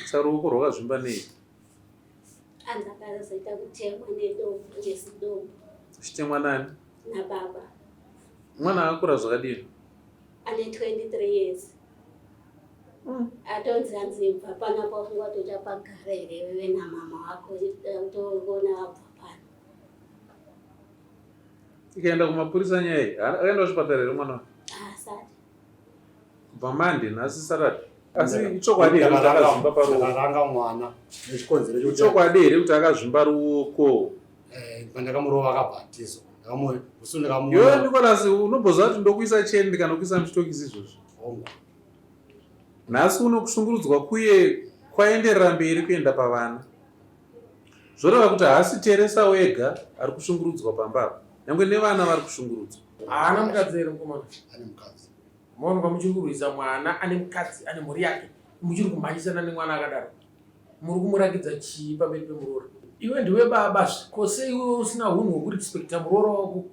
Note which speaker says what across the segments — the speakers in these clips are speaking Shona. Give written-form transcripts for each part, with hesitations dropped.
Speaker 1: Saka ruoko rwakazvimba nei?
Speaker 2: Anzi akazoita kutemwa nedombo nezidombo.
Speaker 1: Achitemwa nani?
Speaker 2: Nababa.
Speaker 1: Mwana akakura zvakadini?
Speaker 2: Ane 23 years. Atonzi anzi bva panapa wafunga kuti uchapagara here wewe namama wako toona wabva pano.
Speaker 1: Ikaenda kumapurisa nyaya iyi. Akaenda kuchipatara here mwana?
Speaker 2: Haasati.
Speaker 1: Kubva Monday nhasi Saturday. Asi ichokwadi here kuti akazvimba paruoko?
Speaker 3: Ndakaranga mwana nechikonzero
Speaker 1: chokuti Ichokwadi here kuti akazvimba ruoko?
Speaker 3: Eh, pandakamurova akabhatizwa. Ndakamu musi ndakamuona.
Speaker 1: Iwe Nicholas unomboziva kuti ndokuisa cheni ndikanokuisa muchitokisi izvozvo.
Speaker 3: Hongu.
Speaker 1: Nhasi uno kushungurudzwa kuye kwaenderera mberi kuenda pavana. Zvoreva kuti haasi Teresa wega ari kushungurudzwa pamba apa. Nyangwe nevana vari kushungurudzwa.
Speaker 4: Haana mukadzi here mukomana?
Speaker 3: Ane mukadzi.
Speaker 4: Maonekwa muchiri kurwisa mwana ane mukadzi ane mhuri yake muchiri kumhanyisana nemwana akadaro. Muri kumurakidza chii pamberi pemuroora? Iwe ndiwe baba zve. Ko sei iwe usina hunhu hwekurespecta muroora wako?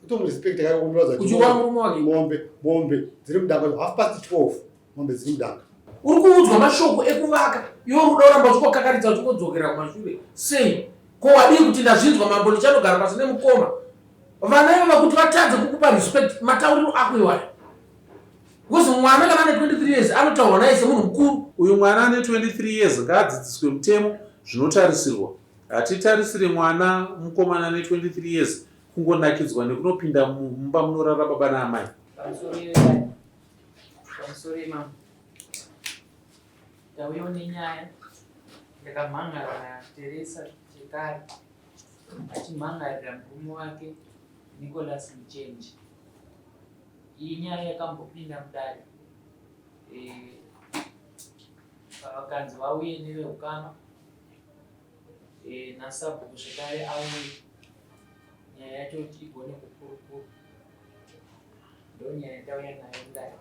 Speaker 3: Kutomurespecta kare kumuratidza kuti
Speaker 4: Uchirova murume wake?
Speaker 3: Mombe, mombe dziri mudanga half past 12 mombe dziri mudanga.
Speaker 4: Uri kuudzwa mashoko ekuvaka iwe uri kuda kuramba uchingokakaritsa uchingodzokera kumashure sei? Ko wadii kuti ndazvinzwa mambo ndichanogara pasi nemukoma? Vana ivava kuti vatadze kukupa respect matauriro ako iwayo. Because mwana kana ane 23 years anotaurwa naye semunhu mukuru.
Speaker 1: Uyu mwana ane 23 years ngaadzidziswe mutemo zvinotarisirwa. Hatitarisire mwana mukomana ane 23 years kungonakidzwa nekunopinda mumba munorara baba naamai.
Speaker 5: Pamusoro yedare. Pamusoro yemambo. Ndauyawo nenyaya ndakamhan'ara naTeresa Chekare achimhan'arira murume wake Nicholas Muchenje. Iyi nyaya yakambopinda mudare eh, vakanzi vauye neveukama eh, nasabhuku zvekare auye nyaya yacho kuti igone kukurukura. Ndonyaya yandauya nayo mudare.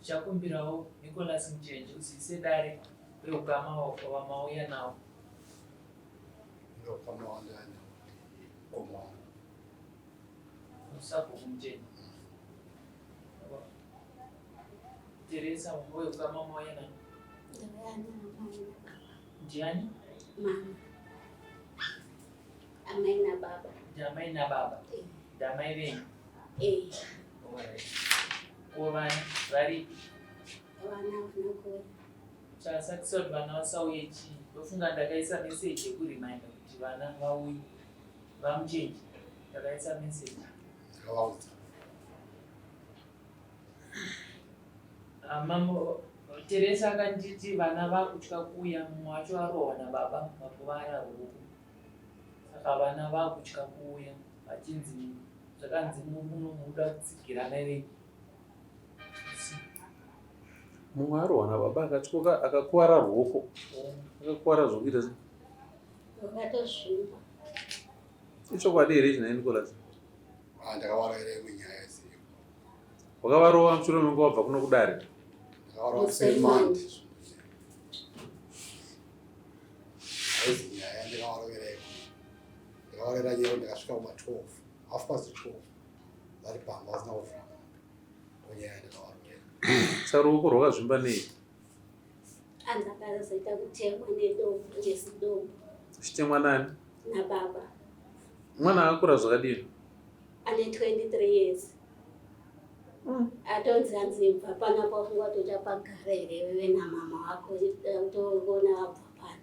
Speaker 5: Tichakumbirawo Nicholas Muchenje uzivise dare veukama wamauya nawo.
Speaker 3: Veukama wandauya nawo ndi mukoma wangu.
Speaker 5: Sabhuku Muchenje. Teresa weukama wamauya nawo.
Speaker 2: Ndauya namai nababa.
Speaker 5: Ndiani?
Speaker 2: Mama. Amai nababa.
Speaker 5: Ndiamai nababa. Eh. Ndamai venyu.
Speaker 2: Eh.
Speaker 5: Alright. Ko vana varipi?
Speaker 2: Vana havana kuuya.
Speaker 5: Chasakisa kuti vana vasauye chii? Ndofunga ndakaisa message yekureminder kuti vana vauye. Vamuchenje. Ndakaisa message.
Speaker 3: Ndakavaudza.
Speaker 5: Ah, mambo Teresa akanditi vana vakutya kuuya mumwe wacho arohwa nababa vakuvara ruoko. Saka vana vakutya kuuya vachinzi zvakanzi muno muda kutsigira mai venyu.
Speaker 1: Mumwe arohwa nababa akatyoka akakuvara ruoko. Akakuvara zvokuita sei?
Speaker 2: Rwakatozvimba.
Speaker 1: Ichokwadi here ichi nhai Nicholas?
Speaker 3: Ah, ndakavarayira imwe nyaya isiri.
Speaker 1: Wakavarova mushure mekunge wabva kuno kudare?
Speaker 3: Ndakavarova kuserimandi. Haizi nyaya ndakavarovera imwe. Ndakavarayira nyaya ndakasvika kuma 12, half past 12. Vari pamba vasina kuvhura mombe. Ndonyaya yandakavarovera.
Speaker 1: Saka ruoko rwakazvimba nei?
Speaker 2: Anzi akazoita kutemwa nedombo nezidombo.
Speaker 1: Achitemwa nani?
Speaker 2: Nababa.
Speaker 1: Mwana akakura zvakadini?
Speaker 2: Ane 23 years. Atonzi anzi bva panapa wafunga kuti uchapagara here wewe namama wako toona wabva pano.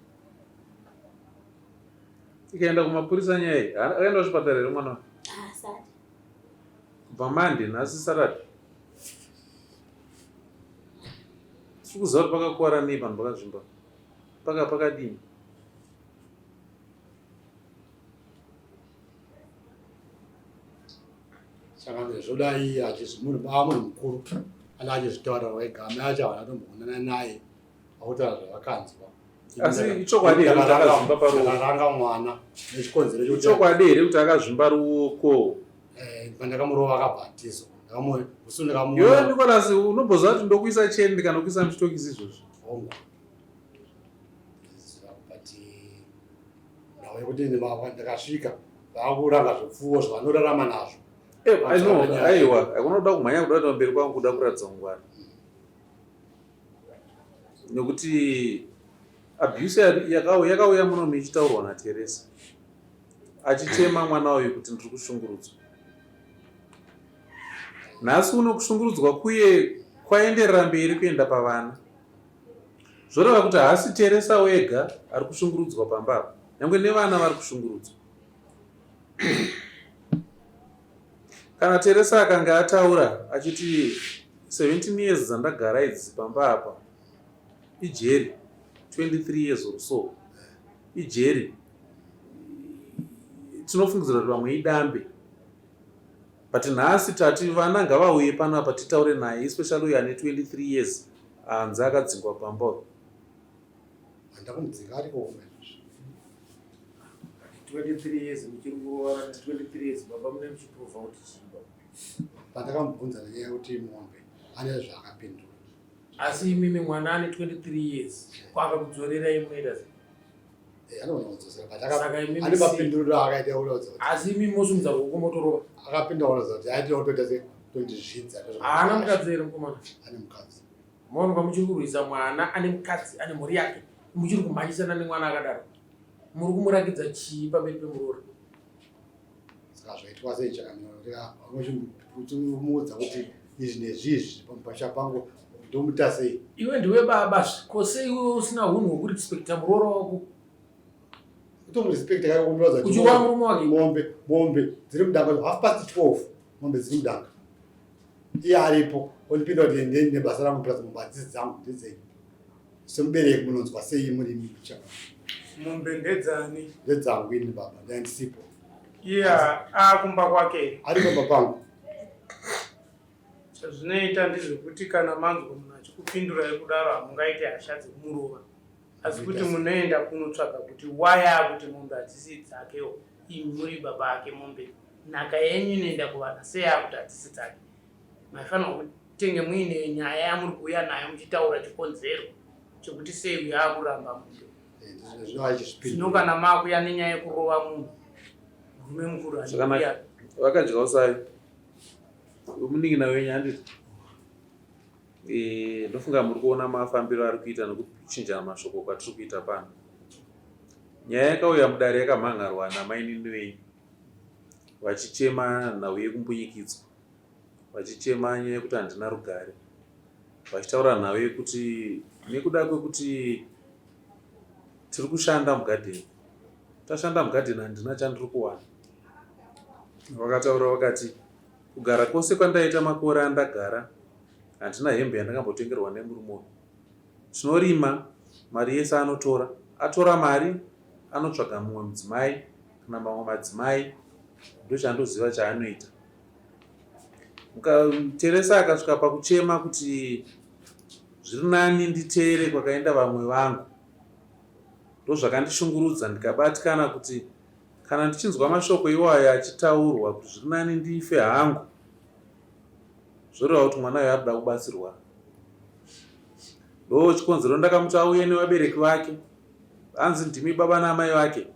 Speaker 1: Ikaenda kumapurisa nyaya iyi. Akaenda kuchipatara here mwana?
Speaker 2: Haasati.
Speaker 1: Kubva Monday nhasi Saturday. Tiri kuziva kuti pakakuvara nei panhu pakazvimba. Paka pakadini?
Speaker 3: Saka zvodai achizi munhu baba munhu mukuru ana achizvitaura wega amai acho havana tomboonana naye vakutaura zvavakanzwa.
Speaker 1: Asi ichokwadi here kuti akazvimba paruoko?
Speaker 3: Ndakaranga mwana nechikonzero
Speaker 1: chokuti Ichokwadi here kuti akazvimba ruoko?
Speaker 3: Eh, pandakamurova akabhatizwa. Ndakamu musi ndakamuona.
Speaker 1: Iwe Nicholas unomboziva kuti ndokuisa cheni ndikanokuisa muchitokisi izvozvo.
Speaker 3: Hongu. But nhau yekuti ndakasvika. Vakuranga zvipfuwo zvavanorarama nazvo.
Speaker 1: Eh, aiwa, hakuna kuda kumhanya kuda kuenda mberi kwangu kuda kuratidza ungwara. Nekuti abuse yakauya muno ichitaurwa naTeresa achichema mwana uyu kuti ndiri kushungurudzwa. Nhasi uno kushungurudzwa kuye kwaenderera mberi kuenda pavana. Zvoreva kuti haasi Teresa wega ari kushungurudzwa pamba apa, nyangwe nevana vari kushungurudzwa. Kana Teresa akanga ataura achiti 17 years dzandagara idzi pamba apa ijeri, 23 years or so ijeri, tinofungidzira kuti vamwe idambe. But nhasi tati vana ngavauye panapa titaure naye especially uyo ane 23 years anzi akadzingwa pamba uyu.
Speaker 3: Handakumudzinga ariko kumba izvozvi.
Speaker 4: 23 years muchiri kuroora 23 years baba mune muchiprova kuti chii baba?
Speaker 3: Pandakamubvunza nenyaya yekuti mombe ane zvaakapindura.
Speaker 4: Asi imimi mwana ane 23 years kwakakudzorerai munoita sei?
Speaker 3: Eh, anogona kudzosera but ane mapinduriro aakaita kuratidza
Speaker 4: kuti asi imi mosumudza ruoko motorova
Speaker 3: akapinda kuratidza kuti aitira kutoita se kutondizvidza
Speaker 4: haana mukadzi here mukomana
Speaker 3: ane mukadzi
Speaker 4: maonekwa muchiri kurwisa mwana ane mukadzi ane mhuri yake muchiri kumhanyisana nemwana akadaro muri kumurakidza chii pamberi pemuroora
Speaker 3: Saka zvaitwa sei chakanyamuudza kuti izvi nezvizvi pamusha pangu ndomuita sei?
Speaker 4: Iwe ndiwe baba ko sei iwe usina hunhu hwekurespecta muroora wako?
Speaker 3: Kutomurespecta kaka kumuratidza
Speaker 4: kuti uchirova murume wake
Speaker 3: mombe mombe dziri mudanga half past 12 mombe dziri mudanga iye aripo ondipinda kuti endeni nebasa rangu plus mombe hadzisi dzangu ndedzenyu semubereki munonzwa sei muri mucha
Speaker 6: mombe ndedzani
Speaker 3: ndedzangu ini baba ndandisipo
Speaker 6: iye akumba kwake
Speaker 3: ari kumba pangu
Speaker 6: chazvinoita ndezvekuti kana manzwa munhu achikupindurai kudaro hamungaite hasha dzekumurova asi kuti munoenda kunotsvaga kuti waya kuti mombe hadzisi dzakewo imi muri baba ake mombe nhaka yenyu inoenda kuvana sei akuti hadzisi dzake maifanirwa kutenge muine nyaya yamuri kuuya nayo muchitaura chikonzero chekuti sei uyo akuramba mombe zvino kana makuya nenyaya yekurova munhu murume mukuru
Speaker 1: vakadya usavi munin'ina wenyu handiti eh, ndofunga muri kuona mafambiro ari kuita nekuchinjana mashoko kwatiri kuita pano nyaya yakauya mudare yakamhan'arwa namainini venyu vachichema nhau yekumbunyikidzwa vachichema nyaya yekuti handina rugare vachitaura nhau yekuti nekuda kwekuti tiri kushanda mugadheni tashanda mugadheni handina chandiri kuwana vakataura vakati kugara kwose kwandaita makore andagara handina hembe yandakambotengerwa nemurume uyu tinorima mari yese anotora atora mari anotsvaga mumwe mudzimai kana mamwe madzimai ndochandoziva chaanoita Teresa akasvika pakuchema kuti zviri nani nditeere kwakaenda vamwe vangu. Ndozvakandishungurudza ndikabatikana kuti kana ndichinzwa mashoko iwayo achitaurwa kuti zviri nani ndife hangu zvoreva kuti mwana uyo arikuda kubatsirwa. Ndochikonzero ndakamuti auye nevabereki vake hanzi ndimi baba naamai vake.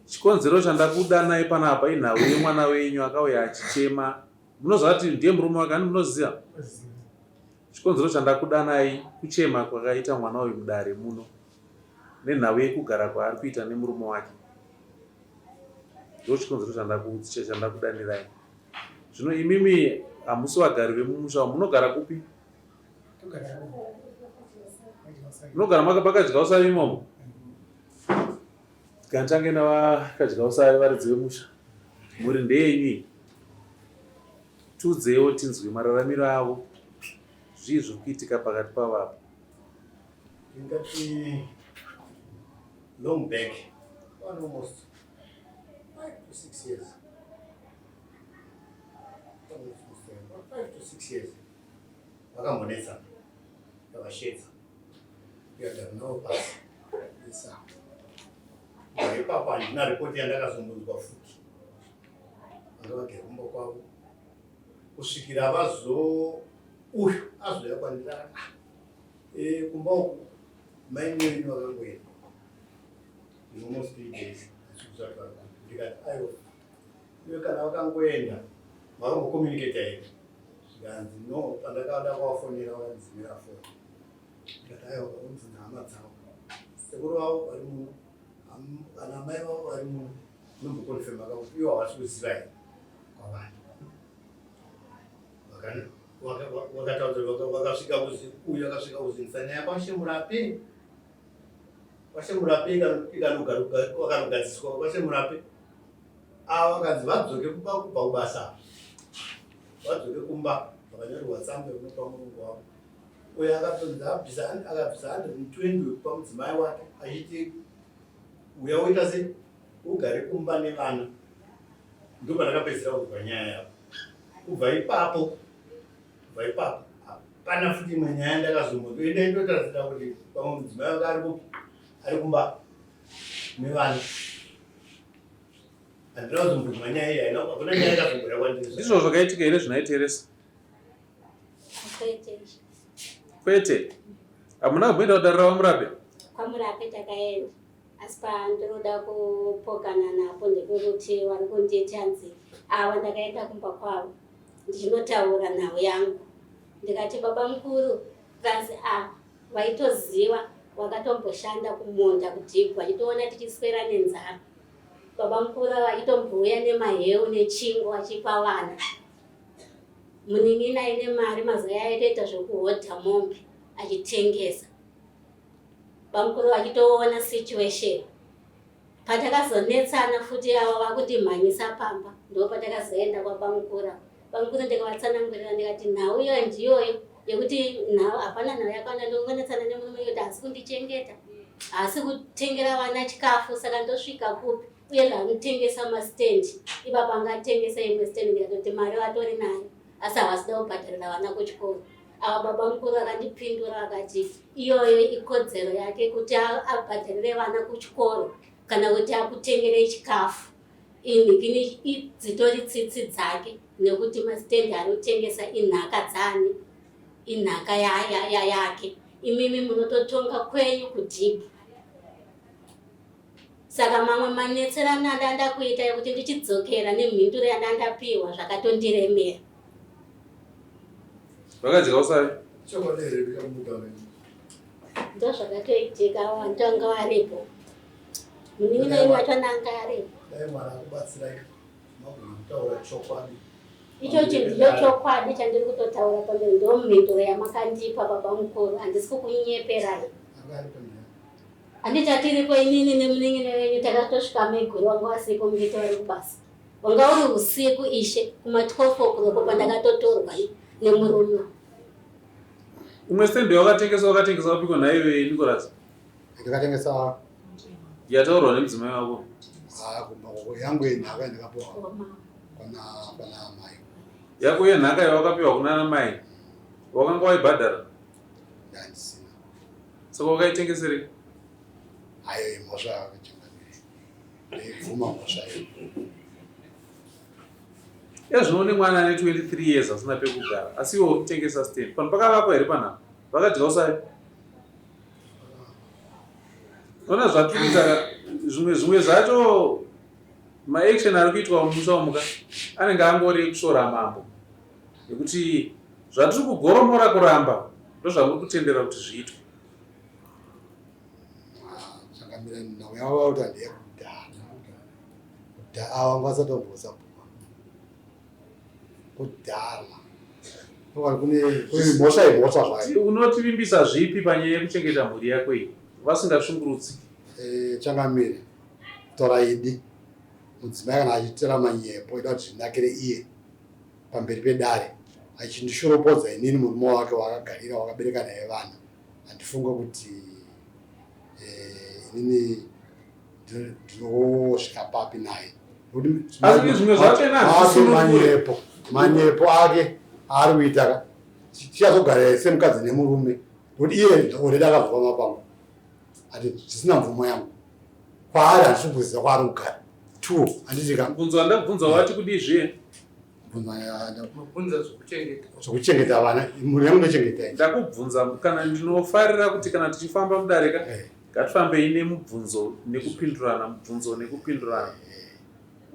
Speaker 1: Chikonzero chandakudanai panapa inhau yemwana wenyu akauya achichema. Munoziva kuti ndiye murume wake ani munoziva? Chikonzero chandakudanai kuchema kwakaita mwana uyu mudare muno nenhau yekugara kwaari kuita nemurume wake. Ndochikonzero chandakudanirai. Zvino imimi hamusi vagari vemumusha umu, munogara kupi? Munogara makadya usavi imomo? Gantange navakadya usavi varidzi vemusha. Mhuri ndeyenyu iyi. Tiudzeiwo tinzwe mararamiro avo. Zvii zviri kuitika pakati pavo apa?
Speaker 7: Ndingati long back, one almost 5 to 6 years. 5 to 6 years. Vakambonetsana. Ndavashedza. Ndikagara navo pasi. Nesango. Kubva ipapo handina ripoti yandakazombonzwa futi. Vanga vagere kumba kwavo. Kusvikira vazo uyu azouya kwandiri akati ah, eh, kumba uku mai wenyu vakangoenda. In almost 3 days. Asi kusati vari kupi. Ndikati aiwa, iwe kana vakangoenda vakambokommunicata here? Zvikanzi no, pandakada kuvafonera vakandidzimira foni. Ndikati aiwa, unobvunza hama dzavo, sekuru vavo vari muno, ana amai vavo vari muno, unombokonfirma kakuti ivo havasi kuziva here kwavari. Vakataura vakasvika kuzi uyu akasvika kuzinisa nyaya kwashe Murape, kwashe Murape vakanogadziswa kwashe Murape. Ava vakanzi vadzoke kumba kubva kubasa, vadzoke kumba, vakanyorerwa tsamba yekunopa murungu wavo. Uyo akatonzi abvisa, akabvisa 120 wekupa mudzimai wake achiti uya woita sei ugare kumba nevana. Ndopandakapedzisira kunzwa nyaya yavo. Kubva ipapo, kubva ipapo hapana futi imwe nyaya ndakazombotoenda indotarisira kuti pamwe mudzimai wake ari kupi, ari kumba nevana. Handina kuzombonzwa nyaya iyi, haina, hakuna nyaya yakazomboya kwandiri.
Speaker 1: Ndizvo zvakaitika here zvinaiteresa?
Speaker 2: Kwete.
Speaker 1: Kwete. Hamuna kumboenda kudarira vaMurape?
Speaker 2: KwaMurape takaenda. Asi pandinoda kupokana napo ndepekuti vari kunditi hanzi ava ndakaenda kumba kwavo ndichinotaura nhau yangu ndikati baba mukuru kanzi a vaitoziva wakatomboshanda kumunda kudhibhu vachitoona tichiswera nenzara baba mukuru vachitombouya nemaheu nechingo achipa vana munin'ina aine mari mazuva aitoita zvekuhodha mombe achitengesa Bamukuru vachitoona situation. Patakazonetsana futi avo vakundimhanyisa pamba ndo patakazoenda kwabamukuru. Bamukuru ndikavatsanangurira ndikati nhau iyoyo ndiyoyo yekuti nhau hapana nhau yakawanda ndongonetsana nemurume yekuti haasi kundichengeta haasi kutengera vana chikafu saka ndosvika kupi uye zvaanotengesa mastand ipapo angatengesa imwe stand ndikatoti mari vatori nayo asi havasida kubhadharira vana kuchikoro. Ava baba mukuru vakandipindura vakati iyoyo ikodzero yake kuti abhadharire vana kuchikoro kana kuti akutengere chikafu. Inhikini dzitori tsitsi dzake nekuti masitendi ari kutengesa inhaka dzani, inhaka yake. Imimi munototonga kwenyu kudhibhu. Saka mamwe manetserano andanda kuita ekuti ndichidzokera nemhinduro yandandapihwa zvakatondiremera.
Speaker 1: Vakadya usavi?
Speaker 3: Chokwadi here ndikamuda wenyu?
Speaker 2: Ndozvakatoitika vantu vanga varipo. Munin'ina wenyu wacho anga aripo.
Speaker 3: Dai Mwari akubatsirai magona kutaura chokwadi.
Speaker 2: Ichochi ndicho chokwadi chandiri kutotaura pamberi ndomhinduro yamakandipa baba mukuru handisi kukunyeperai.
Speaker 3: Anga aripo naye.
Speaker 2: Handiti atiripo inini nemunin'ina wenyu takatosvika maiguru vanga vasipo mungiti vari kubasa. Wanga uri usiku ishe kuma 12 o'clock pandakatotorwa nemurume.
Speaker 1: Umwe stand wakatengesa wakatengesa wapiko nhaiwe Nicholas?
Speaker 3: Ndakatengesa
Speaker 1: yataurwa nemudzimai wako.
Speaker 3: Ah, kumba yangu yenhaka ndakapiwa kwana kwana amai.
Speaker 1: Yako yenhaka yawakapiwa kuna amai wakanga waibhadhara?
Speaker 3: Ndandisina.
Speaker 1: Saka wakaitengeserei?
Speaker 3: Ayo imhosva changamire. Ndaibvuma mhosva iyo.
Speaker 1: Ezvino une mwana ane 23 years asina pekugara asi iwe urikutengesa stand. Pano pakavakwa here panapa? Vakadya usavi? Ona zvatiri kuita zvimwe zvimwe zvacho maaction ari kuitwa mumusha umu ka anenge angori ekushora mambo nekuti zvatiri kugoromora kuramba ndozvamuri kutendera kuti zviitwe.
Speaker 3: Changamira nhau yavo vakuti handeyekudhara. Kudhara ava vasati vambosabhuka. Kudhara. Kune mhosva imhosva zvayo.
Speaker 1: Unotivimbisa zvipi panyaya yekuchengeta mhuri yako iyi vasingashungurudziki?
Speaker 3: Eh, changamire taura idi mudzimai kana achitira manyepo ida kuti zvinakire iye pamberi pedare achindishoropodza inini murume wake waakagarira wakabereka naye vana handifunge kuti eh, inini ndinosvika papi naye manyepo manyepo ake aari kuita ka tichazogara semukadzi nemurume nekuti iye already akabva pamba pangu ati zvisina mvumo yangu kwaari handisi kuziva kwaari kugara two handiti ka
Speaker 1: mubvunzo wandakubvunza wati kudii zviye
Speaker 3: zvekuchengeta vana mhuri yangu ndochengeta
Speaker 1: ndakubvunza kana ndinofarira kuti kana tichifamba mudare ka eh. ngatifambei nemubvunzo nekupindurana mubvunzo nekupindurana eh.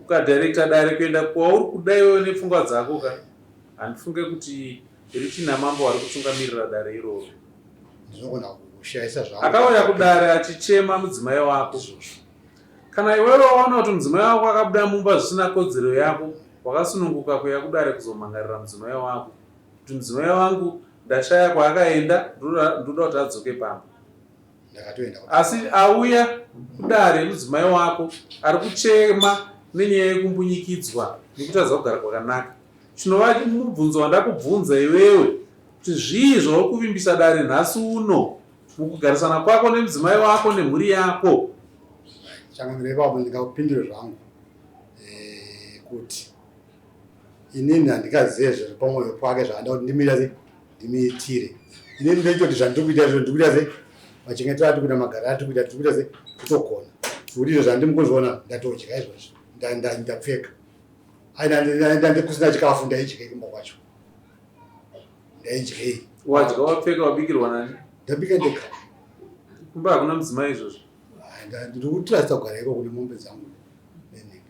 Speaker 1: Ukadirecta dare kuenda kwauri kuda iwewe nepfungwa dzako ka, handifunge kuti richina mambo vari kutungamirira dare iroro.
Speaker 3: Ndinogona kushaisa zvangu.
Speaker 1: Akauya kudare achichema mudzimai wako. Kana iwewe waona kuti mudzimai wako akabuda mumba zvisina kodzero yako, wakasununguka kuuya kudare kuzomhangarira mudzimai wako kuti mudzimai wangu ndashaya kwaakaenda, ndoda kuti adzoke pamba.
Speaker 3: Ndakatoenda.
Speaker 1: Asi auya kudare mudzimai wako ari kuchema nenyaya yekumbunyikidzwa nekutadza kugara kwakanaka. Chinova mubvunzo wandakubvunza iwewe kuti zvii zvauri kuvimbisa dare nhasi uno mukugarisana kwako nemudzimai wako nemhuri yako?
Speaker 3: Changamire ipapo ndingakupindure zvangu eh, kuti inini handingazive zviri pamwoyo pake zvaanoda kuti ndimiita sei ndimiitire. Inini ndechoti zvandiri kuita izvo ndiri kuita sei machengetero atiri kuita magariro atiri kuita tiri kuita sei kutogona zvekuti izvo zvandiri kuzviona ndatodya izvozvi ndapfeka aina kusina chikafu ndaidyei kumba kwacho ndaidyei.
Speaker 1: Wadya wapfeka wabikirwa nani?
Speaker 3: Ndabika ndega.
Speaker 1: Kumba hakuna mudzimai izvozvo?
Speaker 3: Ndiri kutrasta kugara ikoko nemombe dzangu nenenge.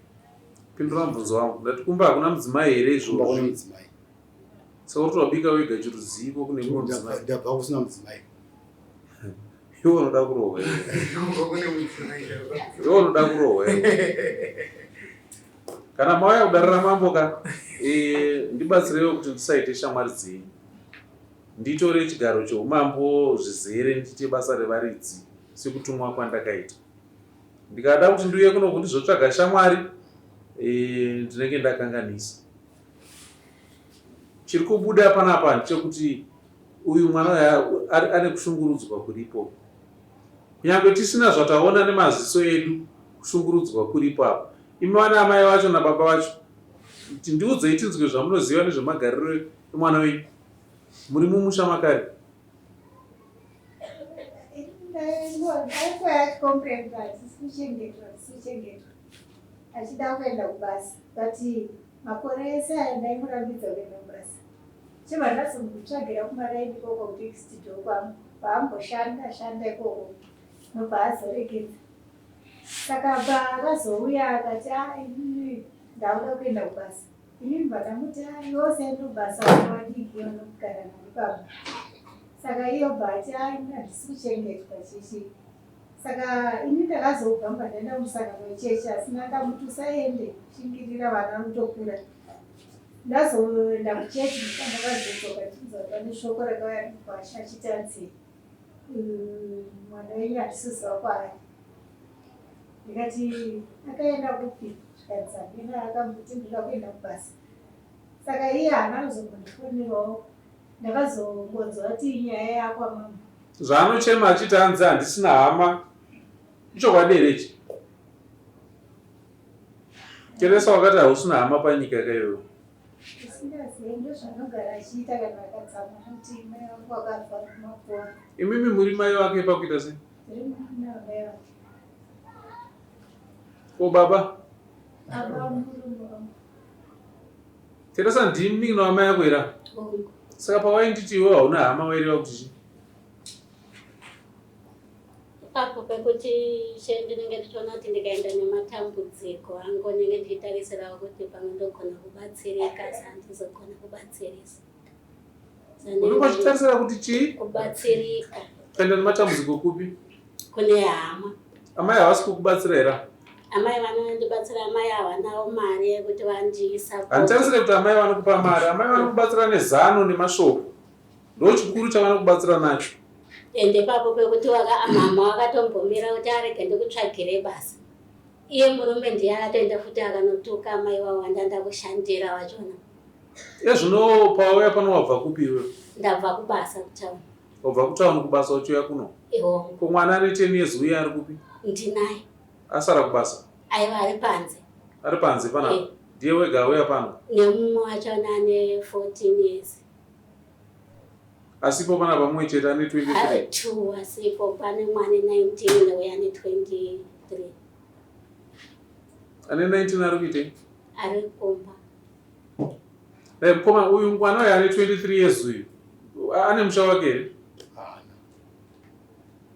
Speaker 1: Pindura mubvunzo wangu. Ndati kumba hakuna mudzimai here izvozvo?
Speaker 3: Kumba kune mudzimai.
Speaker 1: Saka uri wabika wega chirudziko kune mumwe mudzimai?
Speaker 3: Ndabva kusina mudzimai.
Speaker 1: Iwe unoda kurohwa iwe. Iwe unoda kurohwa iwe. Kana mauya kudare ramambo ka, eh, ndibatsireiwo kuti ndisaite shamwari dzenyu. Nditore chigaro cheumambo zvizere ndiite basa revaridzi sekutumwa kwandakaita. Ndikada kuti ndiuye kuno kundizotsvaga shamwari, eh, ndinenge ndakanganisa. Chiri kubuda panapa ndechekuti uyu mwana uyu ane kushungurudzwa kuripo. Kunyangwe tisina zvataona nemaziso edu kushungurudzwa kuripo apa. Imi vana amai vacho nababa vacho tindiudzei tinzwe zvamunoziva nezvemagariro emwana wenyu. Muri mumusha makare.
Speaker 8: Achida kuenda kubasa but makore ese aya ndaimurambidza kuenda kubasa. Chibva ndazomutsvagira kumaraini ikoko kunext door kwangu kwaamboshanda shanda ikoko ndobva azoregedza. Saka paakazouya akati ah inini ndakuda kuenda kubasa. Inini ndibva ndamuti ah iwe usaende kubasa vana vadiki vanogara nani pamba. Saka iye obva ati ah ini handisi kuchengetwa chichi. Saka ini ndakazobva mba ndaenda kumusangano wechechi asi ndamuti usaende shingirira vana vanotokura. Ndazoenda kuchechi ndakazodzoka ndichinzwa pane shoko rakauya nemukwasha achiti anzi mwana wenyu handisiziva kwaari. Ndikati akaenda kupi zvikanzi hameno akamboti ndoda kuenda kubasa. Saka iye haana kuzombondifonerawo ndakazongonzwa kuti nyaya yakwamambo.
Speaker 1: Zvaanochema achiti hanzi handisina hama ichokwadi here ichi? Teresa wakati hausina hama panyika ka iwewe.
Speaker 8: Usingazive ndozvanogara achiita kana akatsamwa kuti mai vangu vakafa kumakuva.
Speaker 1: Imimi muri mai vake pakuita sei?
Speaker 8: Ndiri mwana wamai vake.
Speaker 1: Ko baba?
Speaker 8: Baba murume wangu.
Speaker 1: Teresa ndimi wamai ako here? Saka pawainditi iwewe hauna hama waireva kuti chii?
Speaker 2: Ipapo pekuti she ndinenge ndichiona kuti ndikaenda nematambudziko angu ndinenge ndichitarisirawo kuti pamwe ndogona kubatsirika asi handizogona kubatsirisa.
Speaker 1: Unenge uchitarisira kuti chii?
Speaker 2: Kubatsirika.
Speaker 1: Kuenda nematambudziko kupi?
Speaker 2: Kune hama.
Speaker 1: Amai havasi kukubatsira here?
Speaker 2: Amai vanondibatsira, amai havanawo mari yekuti vandiisa.
Speaker 1: Handitarisire kuti amai vanokupa mari, amai vanokubatsira nezano nemashoko. Ndochikuru chavanokubatsira nacho.
Speaker 2: Ende ipapo pekuti mama wakatombomira kuti arege ndikutsvagire basa. Iye murume ndiye akatoenda futi akanotuka amai wavo wandanda kushandira wachona.
Speaker 1: Ezvino pawauya pano wabva kupi iwe?
Speaker 2: Ndabva kubasa kutown.
Speaker 1: Wabva kutown kubasa uchiuya kuno?
Speaker 2: Eho.
Speaker 1: Ko mwana ane 10 years uye ari kupi?
Speaker 2: Ndinaye.
Speaker 1: Asara kubasa?
Speaker 2: Aiwa ari panze.
Speaker 1: Ari panze panapa? Eh. Ndiye wega auya pano?
Speaker 2: Nemumwe wachona ane 14 years.
Speaker 1: Asipo panapa mumwe chete ane 23.
Speaker 2: Two asipo pane mwana 19 neuya ane 23.
Speaker 1: Ane 19 ari kuitei?
Speaker 2: Ari kumba.
Speaker 1: Eh, mukoma uyu mwana uyu ane 23 years uyu ane musha wake here?
Speaker 3: Haana.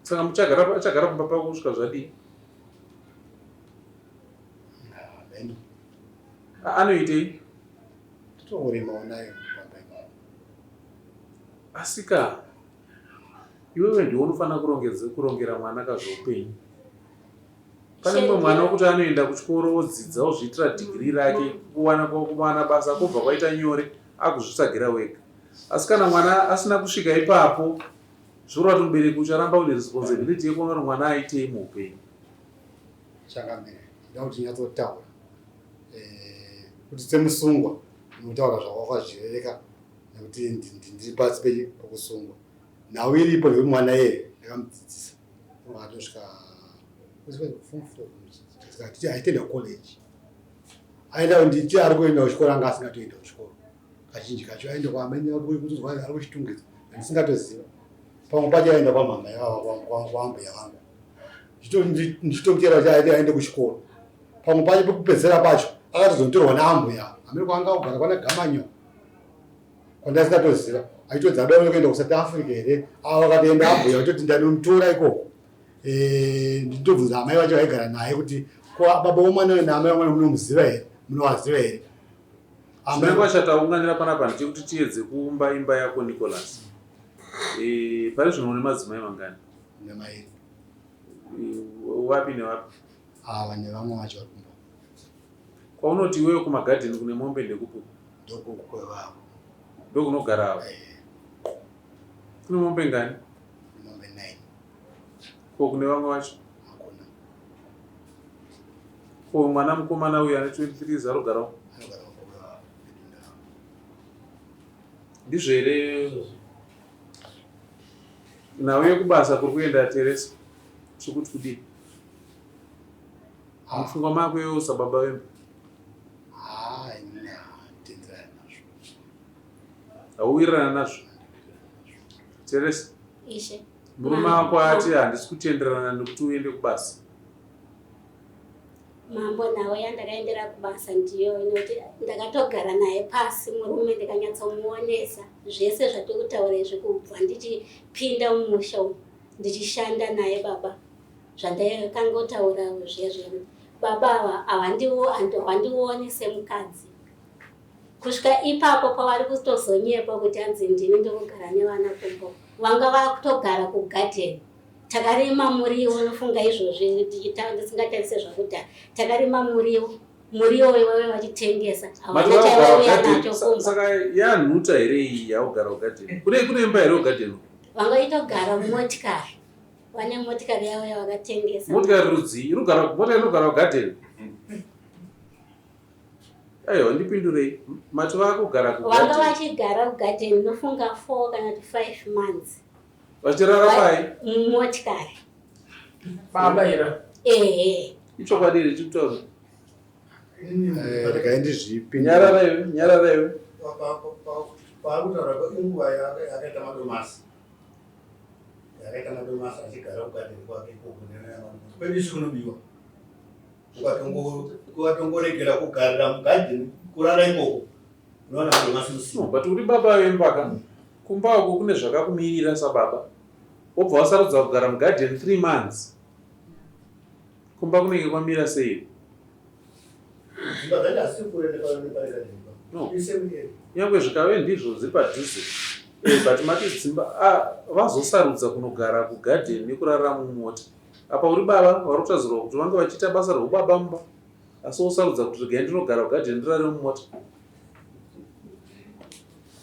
Speaker 1: Saka muchagara achagara pamba pako kusvika zvadii?
Speaker 3: Hameno.
Speaker 1: Anoitei?
Speaker 3: Totongorimawo nayo pamba ipapo.
Speaker 1: Asika iwewe ndiwe unofanira kurongedza kurongera mwana kazveupenyu. Pane mumwe mwana wekuti anoenda kuchikoro odzidza ozviitira dhigiri rake kuwana kuwana basa kobva kwaita nyore akuzvitsvagira wega. Asi kana mwana asina kusvika ipapo zvoreva kuti mubereki ucharamba une responsibility yekuona kuti mwana aitei muupenyu.
Speaker 3: Changamire, ndoda kuti nyatsotaura eh, kuti semusungwa unotaura zvawakazvirereka nekuti ndiri pasi pekusungwa. Nhau iripo ndekuti mwana iyeye ndakamudzidzisa atosvika form four aitoenda kucollege aenda nditi ari kuenda kuchikoro anga asingatoenda kuchikoro kazhinji kacho aenda kwaamai ari kuchitungidza andisingatoziva pamwe pacho aenda kwamama kwambuya vangu ndichitomutera kuti aende aende kuchikoro pamwe pacho pekupedzera pacho akatozonotorwa naambuya amene kwaanga kugara kwana gamanyo kwandasingatoziva achitodzi ada kuenda kusouth africa here avo vakatoenda ambuya vachitoti ndanomutora ikoko eh, nditobvunza amai vacho vaigara naye kuti ko baba vomwana uyu naamai vamwana munomuziva here munovaziva here
Speaker 1: Chinangwa chataunganira panapa ndechekuti tiedze kuumba imba yako Nicholas. E, pari zvino une madzimai mangani?
Speaker 3: Nemairi.
Speaker 1: E, wapi newapi?
Speaker 3: Ava nevamwe vacho vari kumba.
Speaker 1: Kwaunoti iwewe kumagadheni kune mombe ndekupi?
Speaker 3: Ndokukwevavo.
Speaker 1: Ndokunogara ava?
Speaker 3: Eh.
Speaker 1: Kune mombe ngani?
Speaker 3: Mombe 9.
Speaker 1: Ko kune vamwe vacho?
Speaker 3: Hakuna.
Speaker 1: Ko mwana mukomana uyu ane 23 years arogarawo? Ndizvo here nhau yekubasa kuri kuenda Teresa tiri kuti kudii? Mupfungwa mako iwewe sababa vemba. Hauwirirana nazvo. Teresa.
Speaker 2: Ishe.
Speaker 1: Murume wako ati handisi kutenderana nekuti uende kubasa.
Speaker 2: Mambo nhau yandakaendera kubasa ndiyo inoti ndakatogara naye pasi murume ndikanyatsomuonesa zvese zvatiri kutaura izvi kubva ndichipinda mumusha umu ndichishanda naye baba zvandakangotaura zviya zviya baba ava havandioni semukadzi kusvika ipapo pavari kutozonyepa kuti hanzi ndini ndikugara nevana kumbo vanga vakutogara kugadheni Takarima muriwo unofunga izvozvi ndisingatarise zvakudhara. Takarima muriwo muriwo iwawe vachitengesa havana chavauya nacho kumba.
Speaker 1: Saka yanhuta here iyi yaugara kugadheni? Kune kune imba here kugadheni?
Speaker 2: Vangaitogara mumotikari. Vane motikari yavo yavakatengesa.
Speaker 1: Motikari rudzii? Inogara motikari inogara kugadheni? Aiwa ndipindurei. Mati vakugara
Speaker 2: kugadheni. Vanga vachigara kugadheni nofunga 4 kana kuti 5 months.
Speaker 1: Vachirara pai?
Speaker 2: Mumotikari.
Speaker 4: Baba ira.
Speaker 2: Ehe.
Speaker 1: Ichokwadi here chikutaura?
Speaker 3: Eh, regai ndizvipi.
Speaker 1: Nyarara iwe, nyarara iwe.
Speaker 7: Paakutaura inguva yakaita madomasi. Yakaita madomasi achigara kugadheni kwake ikoko kwedu isu kunobiwa. Ukatongoregera kugarira mugadheni kurara ikoko unoona madomasi usiku.
Speaker 1: No, but uri baba vemba ka. Kumba uko kune zvakakumirira sababa. Wobva wasarudza kugara mugarden 3 months. Kumba kunenge kwamira sei?
Speaker 7: Dzimba dzacho hadzisi kure nepane garden.
Speaker 1: No.
Speaker 7: Isame area.
Speaker 1: Nyangwe zvikave ndizvo dziri padhuze. Eh, but mati dzimba ah, vazosarudza kunogara kugarden nekurara mumota. Apa uri baba vari kutadzirwa kuti vange vachiita basa reubaba mumba. Asi wosarudza kuti regai ndinogara kugarden ndirare mumota.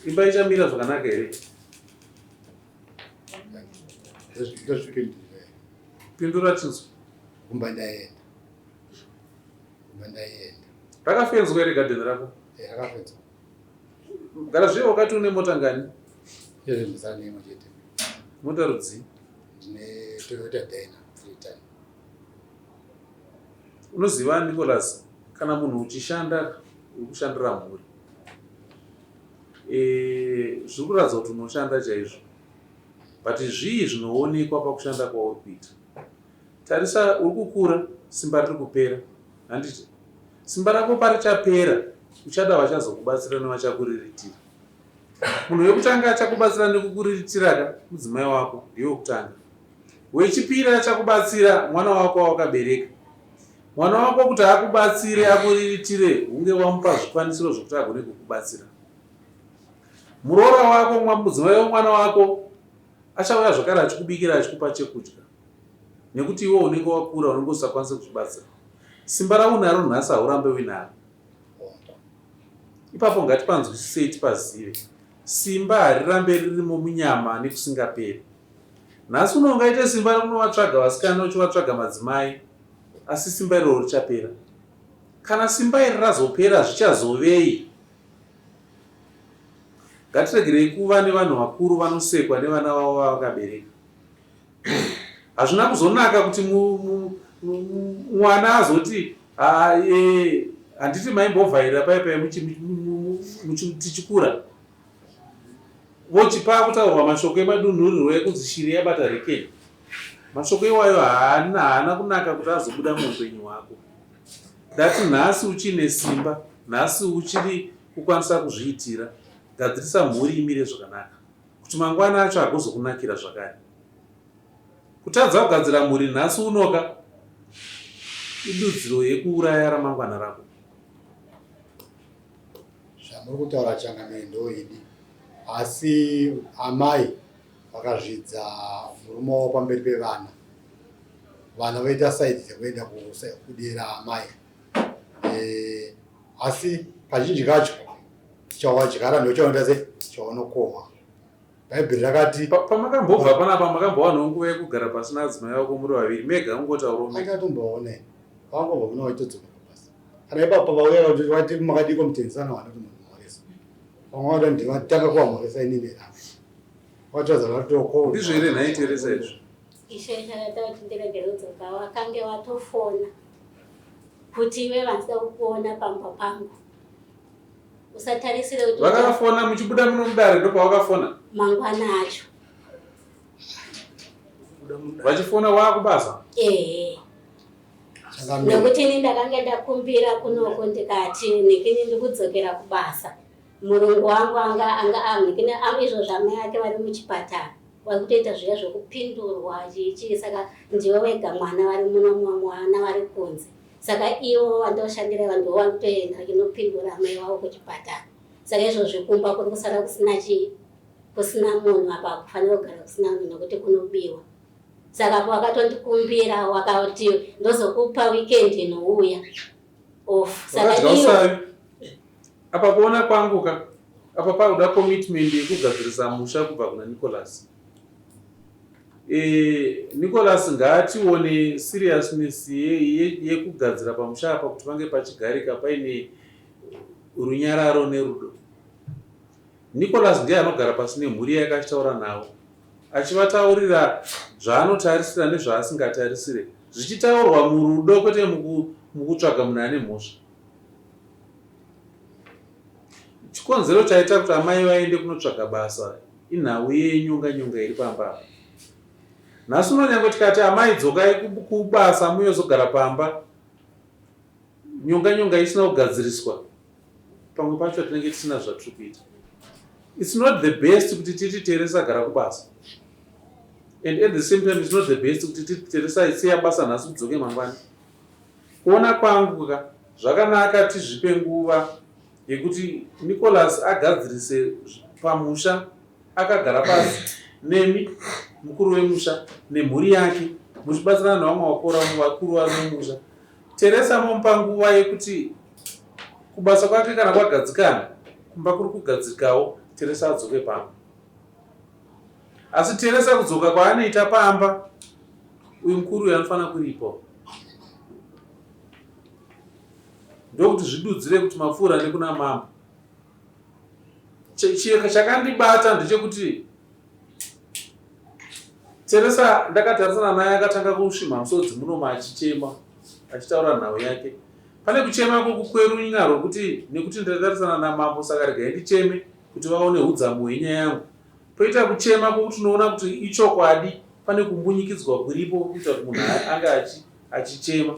Speaker 1: Imba ichamira zvakanaka here?
Speaker 3: Ndozvipindura.
Speaker 1: Pindura tinzwe.
Speaker 3: Kumba ndaenda. Kumba ndaenda.
Speaker 1: Rakafenzwa here garden rako?
Speaker 3: Eh, rakafenzwa.
Speaker 1: Gara zviye wakati une mota ngani?
Speaker 3: Izvo ndisana neimwe chete.
Speaker 1: Mota rudzii?
Speaker 3: Ndine Toyota Dyna 3 ton.
Speaker 1: Unoziva Nicholas, kana munhu uchishanda uri kushandira mhuri. E, zviri kuratidza kuti unoshanda chaizvo but zvii zvinoonekwa pakushanda kwauri kuita tarisa uri kukura simba riri kupera handiti simba rako parichapera uchada vachazokubatsira nevachakuriritira munhu wekutanga achakubatsira nekukuriritira ka mudzimai wako ndiye wekutanga wechipiri achakubatsira mwana wako wawakabereka. Mwana wako kuti akubatsire akuriritire hunge wamupa zvikwanisiro zvekuti agone kukubatsira. Muroora wako, mudzimai wemwana wako achauya zvakare achikubikira achikupa chekudya nekuti iwe unenge wakura unenge usisakwanise kuzvibatsira. Simba raunaro nhasi haurambe uinaro. Ipapo ngatipanzwisisei tipazive. Simba harirambe ririmo munyama nekusingaperi. Nhasi uno ungaite simba rekunovatsvaga vasikana uchivatsvaga madzimai asi simba iroro richapera. Kana simba iri razopera zvichazovei? Ngatiregerei kuva nevanhu vakuru vanosekwa nevana vavo vavakabereka. Hazvina kuzonaka kuti mwana azoti e, handiti maimbovhairira paya paya tichikura voti paakutaurwa mashoko emadunhurirwo ekunzi shiri yabata rekeni mashoko iwayo haana haana kunaka kuti azobuda muupenyu hwako ndati nhasi uchine simba nhasi uchiri kukwanisa kuzviitira gadzirisa mhuri imire zvakanaka kuti mangwana acho agozokunakira zvakare kutadza kugadzira mhuri nhasi unoka idudziro yekuuraya ramangwana rako
Speaker 3: Zvamuri kutaura changamire ndoidi asi amai vakazvidza murume wavo pamberi pevana vana voita saidi dzekuenda kudera amai e, asi kazhinji kacho chawadyara ndochaunoita se chaunokohwa bhaibheri rakati
Speaker 1: pamakambobva panapa makambowanawo nguva yekugara pasina adzimai vako muri vaviri mega ungotaurawo mega
Speaker 3: atomboone vangobva kuna vaitodzoka kubasa kana ipapo vauya vati makadiko mutenzana vana kuti munhoresa vamwe vada ndivatanga kuvamhoresa inini rave vatoza vatoko
Speaker 1: ndizvo here nhai teresa izvo
Speaker 2: Ishe chakaita kuti ndiregere kudzoka wakange watofona kuti iwe vandida kukuona pamba pangu usatarisire kuti
Speaker 1: vakafona muchibuda muno mudare ndopavakafona
Speaker 2: mangwana acho
Speaker 1: vachifona waakubasa
Speaker 2: ehe nekuti ini ndakange ndakumbira kunoko ndikati nekini ndikudzokera kubasa murungu wangu anga anga nekini izvo zvamai ake vari muchipatara vari kutoita zviya zvekupindurwa chichii saka ndiwe wega mwana vari muno mwana vari kunze saka ivo vandoshandira vanhu vanotoenda vachinopindura amai vavo kuchipatara saka izvozvi kumba kuri kusara kusina chii kusina munhu apa kufanira kugara kusina munhu nekuti kunobiwa saka apo wakatondikumbira wakati ndozokupa weekend inouya off
Speaker 1: saka iyo apa kuona kwangu ka apa pakuda commitment yekugadzirisa musha kubva kuna Nicholas E, Nicholas ngaatione seriousness yekugadzira ye, ye pamusha apa kuti pange pachigarika paine runyararo nerudo. Nicholas ndiye anogara pasi nemhuri yake achitaura navo achivataurira zvaanotarisira nezvaasingatarisire zvichitaurwa murudo kwete mukutsvaga munhu ane mhosva. Chikonzero chaita kuti amai vaende kunotsvaga basa inhau yenyonga nyonga iri pamba apa. Nhasi uno nyange tikati amai dzokai kubasa muyozogara pamba nyonga nyonga isina kugadziriswa pamwe pacho tinenge tisina zvatiri kuita. It's not the best kuti titi Teresa gara kubasa and at the same time it's not the best kuti titi Teresa siya basa nhasi kudzoke mangwana. Kuona kwangu ka zvakanaka tizvipe nguva yekuti Nicholas agadzirise pamusha akagara pasi nemi mukuru wemusha nemhuri yake muchibatsirana nevamwe vakora vakuru vari mumusha. Teresa momupa nguva yekuti kubasa kwake kana kwagadzikana kumba kuri kugadzikawo Teresa adzoke pamba. Asi Teresa kudzoka kwaanoita pamba uyu mukuru uyu anofanira kuripo ndokuti zvidudzire kuti mapfuura nekuna mambo chakandibata ndechekuti Teresa ndakatarisana naye akatanga kusvimha musodzi munomo achichema achitaura nhau yake pane kuchema kwekukwerunya rwokuti nekuti ndakatarisana namambo saka regai ndicheme kuti vaone udzamu hwenyaya yangu poita kuchema kwokuti unoona kuti ichokwadi pane kumbunyikidzwa kuripo kuita kuti munhu ange achichema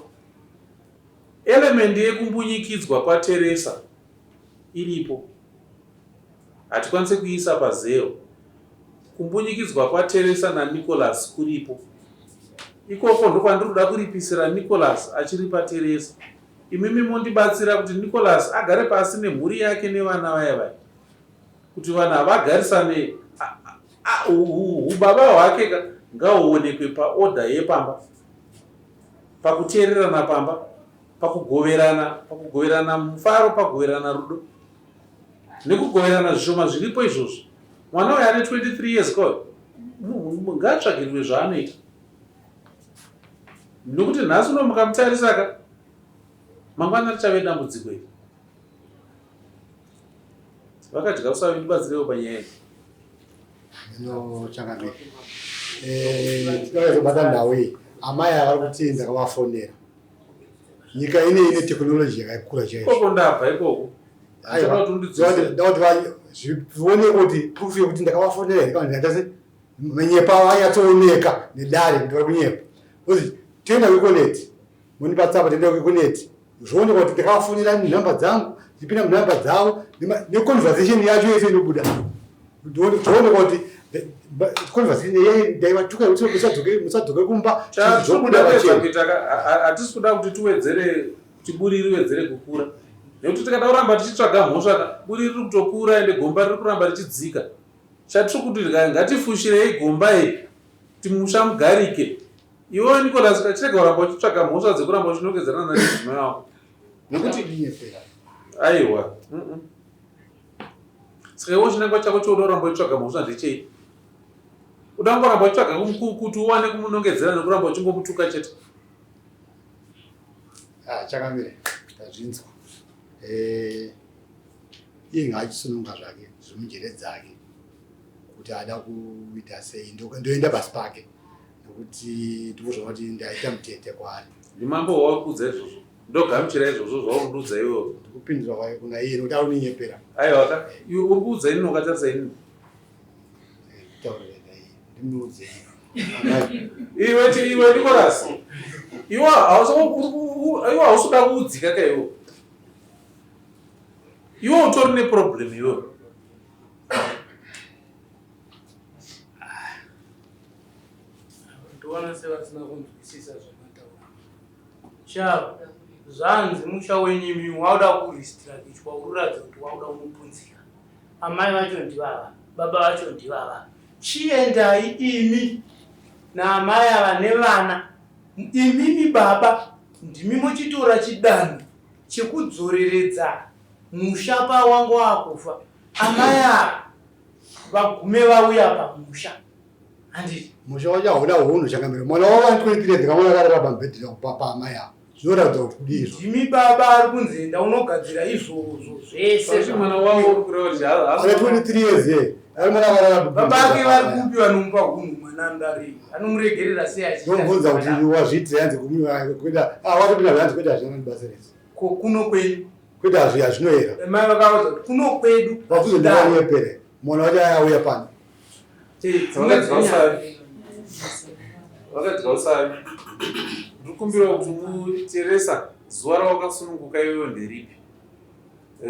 Speaker 1: Element yekumbunyikidzwa kwaTeresa iripo. Hatikwanise kuiisa pazero. Kumbunyikidzwa kwaTeresa naNicholas kuripo. Ikoko ndokwandiri kuda kuripisira Nicholas achiripa Teresa. Imimi mondibatsira kuti Nicholas agare pasi nemhuri yake nevana vaya vaya. Kuti vanhu havagarisane hubaba hwake ka ngahuonekwe paorder yepamba. Pakuteererana pamba, pakugoverana, pakugoverana mufaro, pakugoverana rudo. Nekugoverana zvishoma zviripo izvozvo. Mwana uyu ane 23 years ko ngaatsvagirwe zvaanoita. Nokuti nhasi uno mukamutarisa ka mangwana richave dambudziko iri. Vakadya usavi ndibatsirewo panyaya iyi.
Speaker 3: Ndino changamire. Eh, tinozobata nhau iyi. Amai ava vari kuti ndakavafonera. Nyika ine ine technology yakakura chaizvo.
Speaker 1: Ikoko ndabva ikoko.
Speaker 3: Aiwa. Ndauti zvioneke kuti proof yekuti ndakavafonera here kana ndaita sei? Manyepa anyatsooneka nedare kuti vari kunyepa. Because toenda kuEconet, mondipa tsamba toenda kuEconet. Zvooneka kuti ndakavafonera nhamba dzangu, ndipinda munhamba dzavo neconversation yacho yese inobuda. Zvooneka kuti conversation yeye ndaivatuka kuti musadzoke musadzoke kumba zvobuda
Speaker 1: pachena. Hatisi kuda kuti tiwedzere kuti buri riwedzere kukura nekuti tikada kuramba tichitsvaga mhosva ka buri riri kutokura ende gomba riri kuramba richidzika. Chatiri kuti ngatifushirei gomba iri kuti musha mugarike. Iwewe Nicholas kachirega kuramba uchitsvaga mhosva dzekuramba uchinongedzerana nemudzimai wako. Nekuti aiwa. Saka iwe chinangwa chako chouda kuramba uchitsvaga mhosva ndechei? Uda kungoramba uchitsvaga kuti uwane kumunongedzera nekuramba uchingomutuka chete.
Speaker 3: Ah, chakamire tazvinzwa. Eh, iye ngaachisununga zvake zvemunjere dzake kuti ada kuita sei ndoenda pasi pake nekuti ndikuzvaona kuti ndaita mutete kwaari.
Speaker 1: Ndimambo wakuudza izvozvo ndogamuchira izvozvo zvaundiudza iwewe.
Speaker 3: Ndikupindura kwaye kuna iye nekuti auninyepera.
Speaker 1: Aiwa ka iwe uri kuudza inini wakatarisa inini.
Speaker 3: Taurira iye ndimuudze
Speaker 1: iye. Iwe iwe Nicholas iwe hausi kuda kuudzika ka iwe. Iwe utori neproblem iwe.
Speaker 6: Ndoona sevasina kunzwisisa zvamataura. Shava, zvanzi musha wenyu imi wauda kuristrakichwa uri kuratidza kuti wauda kunopunzika. Amai vacho ndivava, baba vacho ndivava. Chiendai imi naamai ava nevana. Imimi baba ndimi mochitora chidanho chekudzoreredza musha pawanga wakufa. Amai ava vagume vauya pamusha. Handiti?
Speaker 3: Musha wacho hauna hunhu changamire. Mwana wavo ane 23 years ndakamuona akarara pamubhedhi paamai ava. Zvinoratidza kuti kudii izvo?
Speaker 6: Ndimi baba ari kunzi enda unogadzira izvozvo zvese.
Speaker 1: Saka mwana wavo uri kureva kuti
Speaker 3: ane 23 years ye. Ari mwana akarara
Speaker 6: Baba ake vari kupi vanomupa hunhu mwana anodarei? Anomuregerera sei achiita
Speaker 3: Ndomubvunza kuti
Speaker 6: zvakadaro?
Speaker 3: wazviitira hanzi kuita ah watopinda zvanzi kuita hazvina basa rese.
Speaker 6: Ko kuno kwenyu?
Speaker 3: Kuita hazvi hazvinoera.
Speaker 6: Mai vakaudza kuti kuno kwedu
Speaker 3: Vakuzo ndavanyepere. Mwana wacho auya pano.
Speaker 1: Vakadya usavi. Ndikumbirawo kuti muteresa zuva rawakasununguka iwewe nderipi?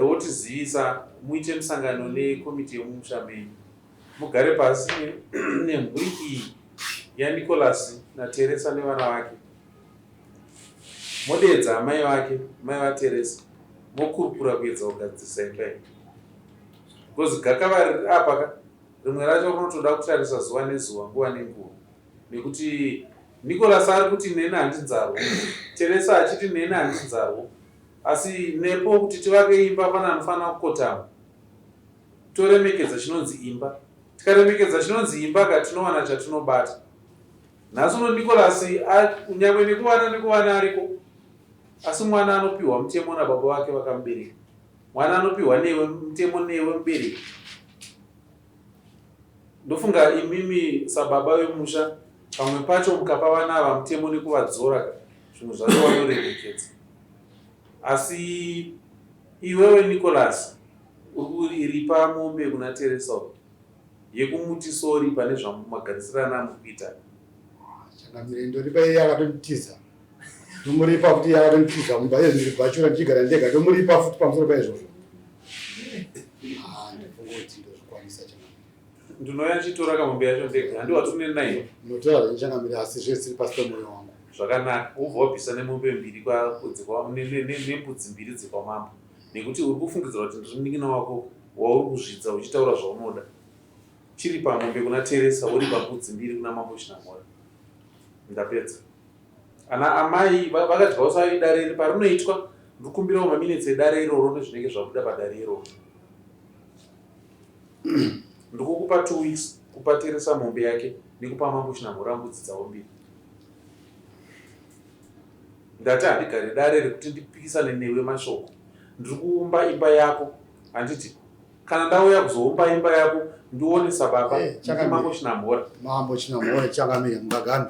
Speaker 1: Wotizivisa muite musangano nekomiti yemumusha menyu. Mugare pasi nemhuri iyi yaNicholas naTeresa nevana vake. Modeedza amai vake, mai vaTeresa, mokurukura kuedza kugadzirisa imba iyi. Because gakava riri apa ka rimwe racho rinotoda kutarisa zuva nezuva nguva nenguva nekuti Nicholas ari kuti neni handinzarwo, Teresa achiti neni handinzarwo asi nepo kuti tivake imba pane anofanira kukotama toremekedza chinonzi imba. Tikaremekedza chinonzi imba ka tinowana chatinobata. Nhasi uno Nicholas nyangwe nekuvana nekuvana ariko asi mwana anopiwa mutemo nababa vake vakamubereka. Mwana anopiwa newe mutemo newe mubereki. Ndofunga imimi sababa vemusha pamwe pacho mukapa vana ava mutemo nekuvadzora ka zvimwe zvacho vanoremekedza. Asi iwewe Nicholas uri kuripa mombe kuna Teresa uyu yekumuti sorry pane zvamagarisirana amuri kuita.
Speaker 3: Changamire ndoripa iye akatonditiza. Ndomuripa futi iye akatonditiza mumba iye ndiri bhachura ndichigara ndega ndomuripa futi pamusoro paizvozvo. Ah, ndofungoti ndozvikwanisa changamire.
Speaker 1: Ndinouya ndichitora kamombe yacho ndega handi watune nayo.
Speaker 3: Munotora zvenyu changamire asi zvese zviri pasi pemoyo wangu.
Speaker 1: Zvakanaka wobva wabvisa nemombe mbiri nembudzi mbiri dzekwamambo nekuti uri kufungidzira kuti ndiri munin'ina wako wauri kuzvidza uchitaura zvaunoda. Chiripa mombe kuna Teresa woripa mbudzi mbiri kuna mambo Chinamhora. Ndapedza. Ana amai vakadyawo savi dare iri parinoitwa ndikumbirawo maminitsi edare iroro nezvinenge zvabuda padare iroro. Ndikukupa 2 weeks kupa Teresa mombe yake nekupa mambo Chinamhora mbudzi dzavo mbiri. Ndati handigare dare rekuti ndipikisane newe mashoko. Ndiri kuumba imba yako handiti kana ndauya kuzoumba imba yako ndione sababa
Speaker 3: eh,
Speaker 1: mambo Chinamhora.
Speaker 3: Mambo Chinamhora changamire mungagami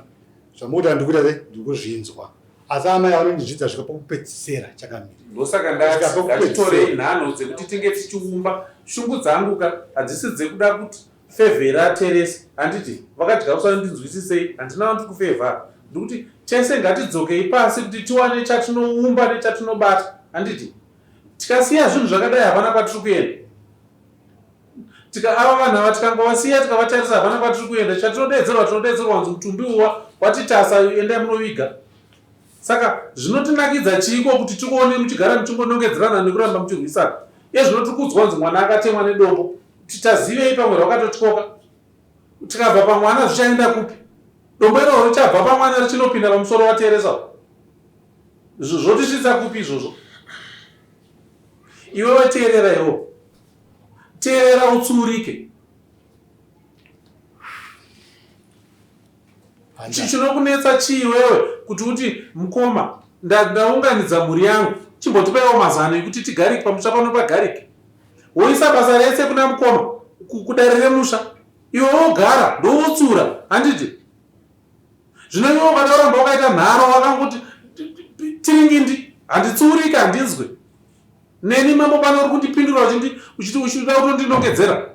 Speaker 3: zvamukuti handikuita se ndikuzvinzwa asi amai vanondizvidza svika pokupedzisira chakamira
Speaker 1: ndosaka ndati ngatitorei nhanho dzekuti tinge tichiumba shungu dzangu ka hadzisi dzekuda kuti fevhera terese handiti vakadya usandinzwisisei handina vanti kufevha ndikuti tese ngatidzokei pasi kuti tiwane chatinoumba nechatinobata handiti tikasiya zvinhu zvakadai hapana kwatiri kuenda tika ava vanhu ava tikangovasiya tikavatarisa hapana kwatiri kuenda chatinodeedzerwa tinodeedzerwa kunzi mutumbi uwa watitasa endai munoviga saka zvinotinakidza chiiko kuti tikuone muchigara muchingonongedzerana nekuramba muchirwisana iye zvino tiri kuudzwa kunzi mwana akatemwa nedombo titazivei pamwe rwakatotyoka tikabva pamwana zvichaenda kupi dombo iroro richabva pamwana richinopinda pamusoro wateresa zvotisvitsa kupi izvozvo iwe wateerera iwo teerera utsuurike chinokunetsa chii iwewe kuti uti mukoma ndaunganidza mhuri yangu chimbotipaiwo mazano ekuti tigarike pamusha pano pagarike woisa basa rese kuna mukoma kudare remusha iwe wogara ndowotsura handiti zvino iwe ukada kuramba wakaita nharo wakangoti tiringindi handitsuurike handinzwe Neni mambo pano uri kundipindura uchiti uchida kutondinongedzera.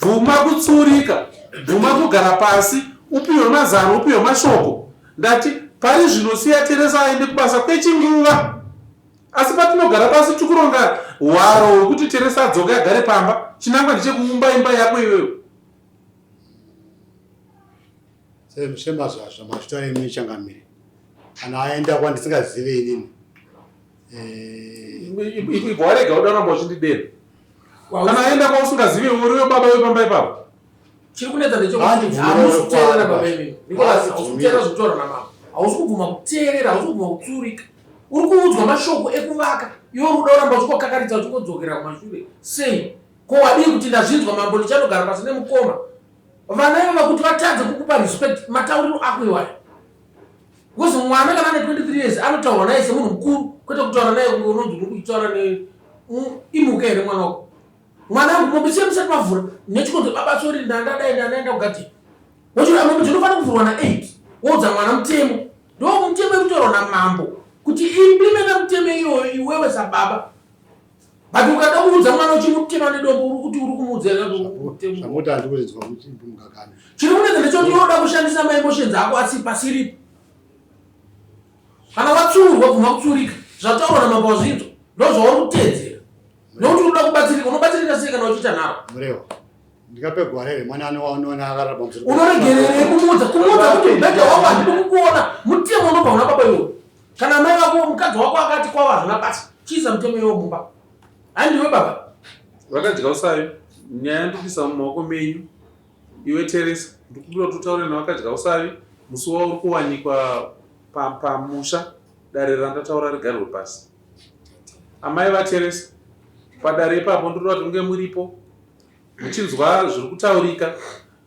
Speaker 1: Bvuma kutsurika, bvuma kugara pasi, upiwe mazano, upiwe mashoko. Ndati pari zvino siya Teresa aende kubasa kwechinguva. Asi patinogara pasi tikuronga hwaro hwekuti Teresa adzoke agare pamba. Chinangwa ndechekuumba imba yako iwewe.
Speaker 3: Semazvazvamazvitaura imi changamire kana aenda kwandisingazive inini
Speaker 1: eh, ibva warega uda kuramba uchindidena kana aenda kwausingazive uriwe baba wepamba ipapo
Speaker 4: chiri kunetsa ndechekuti hamusi kuteerera baba imi Nicholas hausi kuteerera zvekutaura namama hausi kubvuma kuteerera hausi kubvuma kutsurika uri kuudzwa mashoko ekuvaka iwe uri kuda kuramba uchingokakaritsa uchingodzokera kumashure sei ko wadii kuti ndazvinzwa mambo ndichanogara pasi nemukoma Vana ivava kuti vatadze kukupa respect matauriro ako iwayo. Because mwana kana ane 23 years anotaurwa naye semunhu mukuru kwete kutaura naye kunge unonzi uri kuchitaura ne imuke here mwana wako. Mwana wangu mombe siya musati mavhura nechikonzo baba sorry ndandadai ndandaenda kugadheni. Wochura mombe dzinofanira kuvhurwa na 8 woudza mwana mutemo. Ndo mutemo yekutaurwa namambo kuti implementa mutemo iyoyo iwewe sababa But ukada kuudza mwana uchimutema nedombo uri kuti uri kumuudza
Speaker 3: zvamuti handi kurinzwa mukakani.
Speaker 4: Chiri kunetsa ndechekuti iwe uda kushandisa maemotions ako asi pasiripo. Kana watsuurwa bvuma kutsuurika. Zvataurwa namambo wazvinzwa. Ndozvauri kuteedzera. Nekuti unoda kubatsirika, unobatsirika sei kana uchiita nharo?
Speaker 3: Murewa. Ndikape gwara here mwana anoona akarara pamusoro.
Speaker 4: Unoregererei kumuudza? Kumuudza kuti mubhedha wako handidi kukuona. Mutemo unobva kuna baba iwoyo. Kana mai vako mukadzi wako akati kwavo hazvina basa, chiisa mutemo iwoyo mumba. Handiwe baba.
Speaker 1: Vakadya usavi, nyaya ndikuisa mumaoko menyu. Iwe Teresa, ndikumbira kuti utaure navakadya usavi musi wauri kuwanikwa pamusha dare randataura rigarwe pasi. Amai vaTeresa, padare ipapo ndinoda kuti munge muripo muchinzwa zviri kutaurika,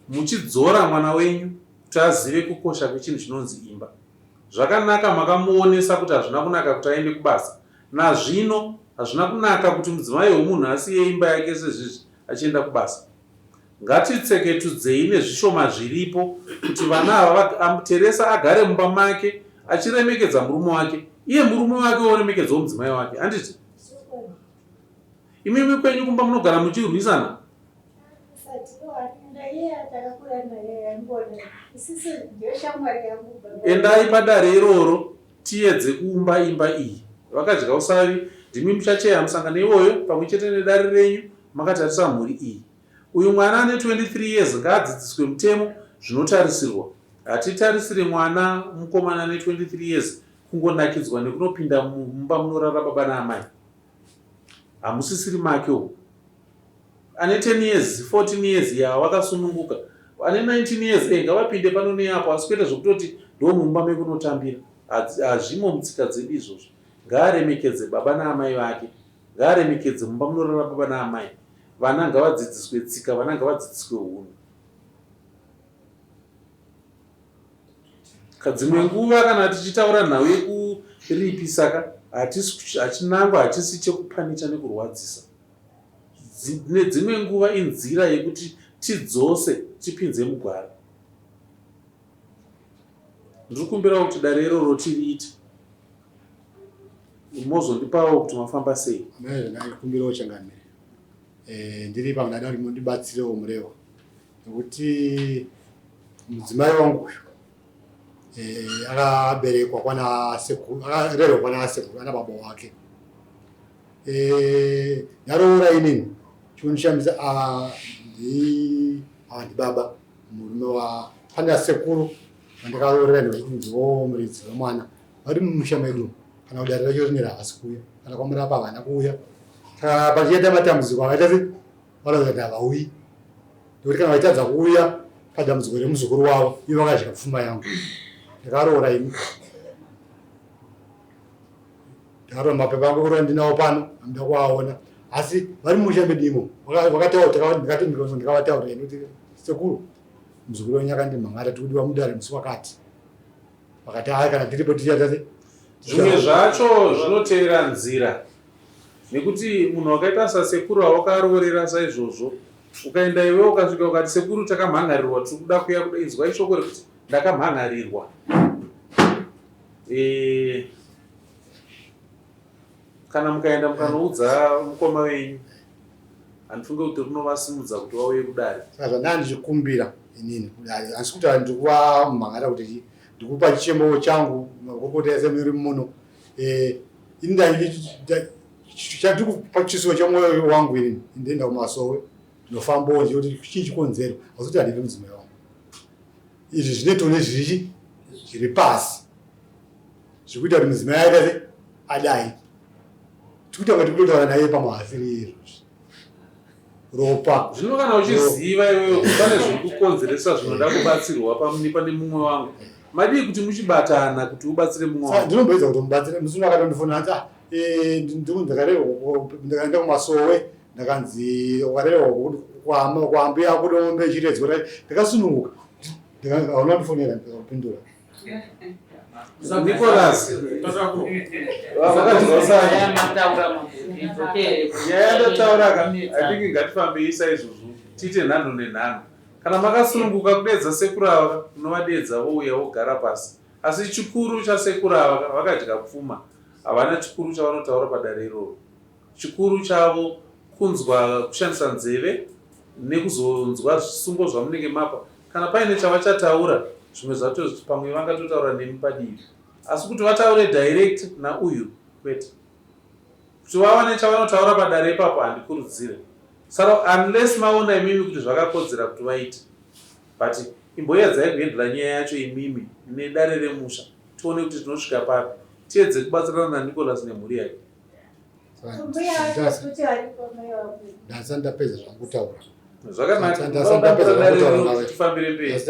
Speaker 1: muchidzora mwana wenyu kuti azive kukosha kwechinhu chinonzi imba. Zvakanaka makamuonesa kuti hazvina kunaka kuti aende kubasa. Nazvino hazvina kunaka kuti mudzimai wemunhu asiye imba yake sezvizvi achienda kubasa. Ngatitseketudzei nezvishoma zviripo kuti vana ava Teresa agare mumba make achiremekedza murume wake iye murume wake oremekedzawo mudzimai wake handiti? Imimi kwenyu kumba munogara muchirwisana? Endai padare iroro tiyedze kuumba imba iyi. Vakadya usavi ndimi muchacheya musangano iwoyo pamwe chete nedare renyu Makatarisa mhuri iyi. Uyu mwana ane 23 years ngaadzidziswe mutemo zvinotarisirwa. Hatitarisire mwana mukomana ane 23 years kungonakidzwa nekunopinda mumba munorara baba naamai. Hamusisiri make umu. Ane 10 years, 14 years yaa wakasununguka. Ane 19 years eh ngavapinde pano neapo asi kwete zvekutoti ndomumba mekunotambira. Hazvimo mutsika dzedu izvozvo. Ngaaremekedze baba naamai vake. Ngaaremekedze mumba munorara baba naamai. Vana ngavadzidziswe tsika, vana ngavadzidziswe hunhu. Dzimwe nguva kana tichitaura nhau yekuripisa ka hachinangwa hachisi chekupanicha nekurwadzisa. Nedzimwe nguva inzira yekuti tidzose tipinze mugwara. Ndiri kumbirawo kuti dare iroro tiriite. Mozondipawo kuti mafamba sei.
Speaker 3: Ndaikumbirawo changamire. Eh, ndiri pano ndada kuti mundibatsirewo murewa nekuti mudzimai wangu uyu eh, akaberekwa kwana sekuru akarerwa kwana sekuru ana baba wake eh, ndaroora inini chinonishamisa ah, ndi ah, ndibaba murume wa pana sekuru vandakaroorera ndivachiti ndiwo muridzi wemwana vari mumusha medu kana kudare racho rineri havasi kuuya kana kwamurapa havana kuuya saka pachiita matambudziko akaita se vanoza kuti havauyi nekuti kana vachitadza kuuya padambudziko remuzukuru wavo ivo vakadya pfuma yangu ndakaroora ini ndakaroora mapepa angu ekuroora ndinawo pano amuda kuaona asi vari mumusha medu imo vakataura ndikati ndikavataurira ini kuti sekuru muzukuru wenyu akandimhan'ara tikudiwa mudare musi wakati vakati haya kana tiripo tichaita se
Speaker 1: zvimwe zvacho zvinotevera nzira nekuti munhu wakaita sasekuru awakaroorera saizvozvo ukaenda iwe ukasvika ukati sekuru takamhan'arirwa tiri kuda kuya kuda inzwai shoko rekuti ndakamhan'arirwa e, kana mukaenda mukanoudza mukoma wenyu handifunge kuti rinovasimudza kuti vauye kudare.
Speaker 3: Saka zvandanga ndichikumbira inini handisi kuti ndikuvamhangara kuti ndikupa chichemo changu makurukota ese muri muno eh, ini chandikupa chisuwo chemwoyo wangu inini ndoenda kumasowe ndinofambawo nje kuti chii chikonzero asi kuti handidi mudzimai wangu izvi zvine tone zvirichi zviri pasi zvikuita kuti mudzimai aita se adai tikuita kunge tikutotaura naye pamwe hasiri izvozvi ropa
Speaker 1: zvino kana uchiziva iwewe kuti pane zviri kukonzeresa zvinoda kubatsirwa pamune pane mumwe wangu madii kuti muchibatana kuti ubatsire mumwe wangu
Speaker 3: ndinomboedza kutomubatsira musi uno akatondifonera anzi ah, eh, ndakaenda kumasowe ndakanzi wakarerwa kwaambuya ako dombe chiredzwa ndakasununguka hauna kundifonera ndikakupindura
Speaker 1: Nicholas nyaya yandataura ka I think ngatifambei saizvozvo tiite nhanho nenhanho kana makasununguka kudeedza sekuru ava unovadeedza vouya vogara pasi asi chikuru chasekuru ava vakadya pfuma havana chikuru chavanotaura padare iroro Chikuru chavo kunzwa kushandisa nzeve nekuzonzwa zvisungo zvamunenge mapa. Kana paine chavachataura zvimwe zvacho pamwe vangatotaura nemi padivi. Asi kuti vataure direct nauyu kwete. Kuti vawane chavanotaura padare ipapo handikurudzire. Saka unless maona imimi kuti zvakakodzera kuti vaite. But imboyedzai kuhendla nyaya yacho imimi nedare remusha tione kuti tinosvika papi. Tiedze kubatsirana naNicholas nemhuri yake.
Speaker 3: Ndasati ndapedza zvangu kutaura.
Speaker 1: Zvakanaka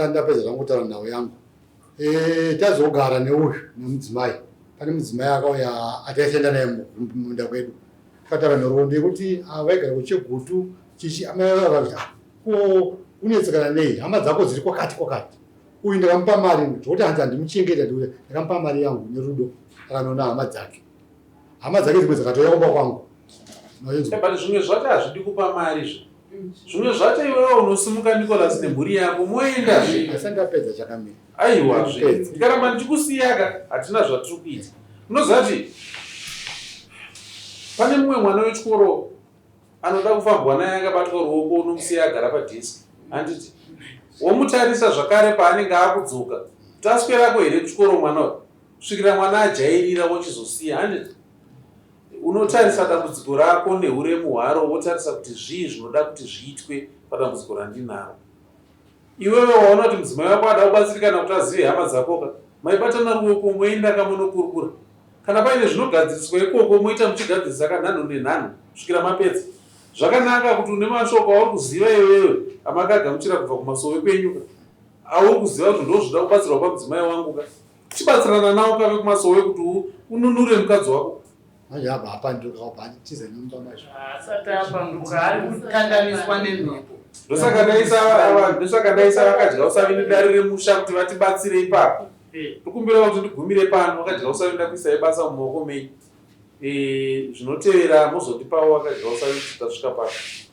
Speaker 3: ndapedza zvangu kutaura nhau yangu. Eh, tazogara neuyu nemudzimai. Pane mudzimai akauya ataishanda naye mumunda kwedu. Takataura nhoroondo yekuti ah, vaigara kuChegutu chichi amai vakati ah, ko unetsekana nei hama dzako dziri kwakati kwakati. Uyu ndakamupa mari zvekuti hanzi handimuchengeta ndakamupa mari yangu nerudo akanoona hama dzake. hama dzake dzimwe dzakatouya kumba kwangu
Speaker 1: but zvimwe zvacho hazvidi kupa mari zve zvimwe zvacho iwewe unosimuka nicolas nemhuri yako moenda zve
Speaker 3: asati ndapedza chakamira
Speaker 1: aiwa zve ndikaramba ndichikusiyaka hatina zvatiri kuita unoziva kuti pane mumwe mwana wechikoro anoda kufambwa naye akabatwa ruoko unomusiya agara padesk handiti womutarisa zvakare paanenge akudzoka kuti aswerako here kuchikoro mwana uyu kusvikira mwana ajairira wochizosiya handiti. Unotarisa dambudziko rako nehuremu hwaro wotarisa kuti zvii zvinoda kuti zviitwe padambudziko randinaro. Iwewe waona kuti mudzimai wako ada kubatsirikana kuti azive hama dzakoka, maibatana ruoko moenda ka monokurukura. Kana paine zvinogadziriswa ikoko moita muchigadzirisa ka nhanho nenhanho kusvikira mapedza. Zvakanaka kuti une mashoko auri kuziva iwewe amakagamuchira kubva kumasowe kwenyu ka auri kuziva kuti ndozvoda kubatsirwa pamudzimai wangu ka. Chibatsirana nawo ka vekumasowe kuti ununure mukadzi wako.
Speaker 3: Manje abva apanduka obva atiza nemumba macho.
Speaker 6: Asati apanduka ari kukanganiswa nemhepo.
Speaker 1: Ndosaka ndaisa ava ndosaka ndaisa vakadya usavi nedare remusha kuti vatibatsire ipapo. Eh. Tokumbira kuti ndigumire pano vakadya usavi ndakuisai basa mumaoko menyu. Eh, zvinotevera mozotipawo vakadya usavi kuti tasvika papi.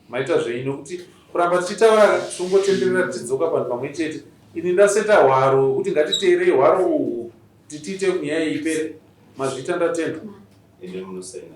Speaker 1: Maita zvenyu nokuti kuramba tichitaura tichongotenderera tichidzoka panhu pamwe chete. Ini ndaseta hwaro hwekuti ngatiteerei hwaro uhwu kuti tiite nyaya iyi ipere. Mazvita ndatenda.
Speaker 9: Ende munosaina.